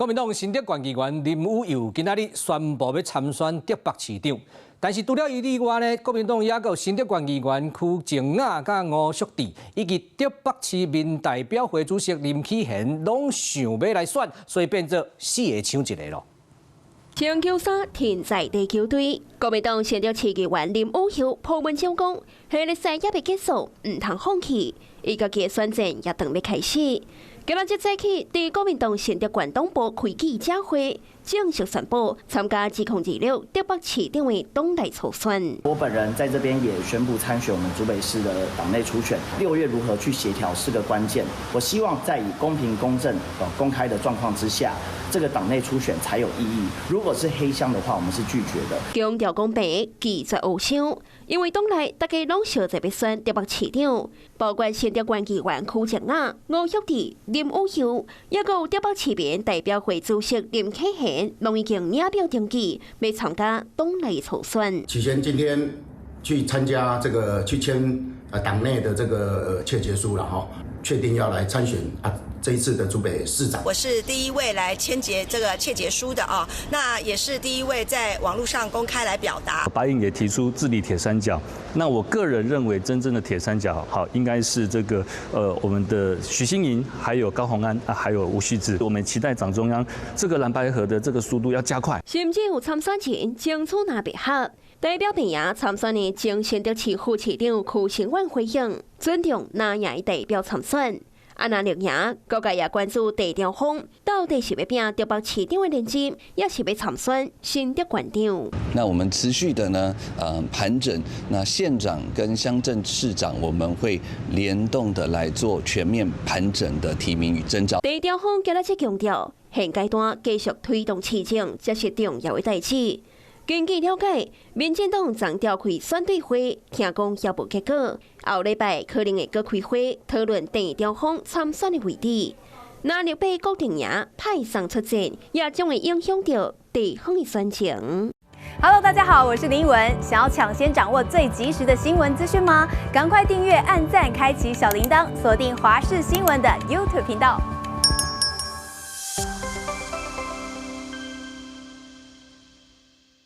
國民黨新竹縣議員林宇佑今仔日宣布欲參選竹北市長，但是除了伊以外呢，國民黨也閣有新竹縣議員區靜雅佮吳淑智，以及竹北市民代表會主席林啟賢，攏想欲來選，所以變做四个搶一个囉。星期三停在地球隊，國民黨新竹市議員林宇佑鋪文章講，系日賽猶未結束，毋通放棄，伊家己的選戰也當欲開始。今仔日早起，佇國民黨新竹縣黨部開記者會，正式宣布參加2026竹北市長的黨內初選。我本人在這邊也宣布參選我們竹北市的黨內初選。6月如何去協調是個關鍵。我希望在以公平、公正、公開的狀況之下，這個黨內初選才有意義。如果是黑箱的話，我們是拒絕的。強調公平，拒絕黑箱，因為黨內大家攏相爭欲選竹北市長，包括新竹縣議員區靜雅、吳淑智、林宇佑，抑閣有竹北市民代表會主席林啟賢，攏已經領表登記，欲參加黨內初選。啟賢今天去參加這個去簽黨內的這個切結書了哈，確定要來參選啊這一次的竹北市長。我是第一位來簽結這個切結書的啊，那也是第一位在網絡上公開來表達。白營也提出治理鐵三角，那我個人認為真正的鐵三角，好應該是這個我們的許心瑩，還有高虹安啊，還有吳旭志。我們期待黨中央這個藍白合的這個速度要加快。甚至有參選人爭取藍白合，代表綠營參選的前新竹市副市長柯成遠回應，尊重藍營代表參選。啊，若綠營各界也關注鄭中鋒到底是欲拼竹北市長的連任，抑是欲參選新竹縣長。那我們持續的呢，盤整，那縣長跟鄉鎮市長，我們會聯動的來做全面盤整的提名與徵召。鄭中鋒今仔日強調，現階段繼續推動市政，才是重要的代誌。根據了解，民進黨昨召開選對會，聽講猶無結果，後禮拜可能會閣開會討論鄭中鋒參選的位置。若綠白各陣營派送出戰，也將會影響著地方的選情。 Hello，大家好，我是林文。想要搶先掌握最及時的新聞資訊嗎？趕快訂閱、按讚、開啟小鈴鐺，鎖定華視新聞的 YouTube 頻道。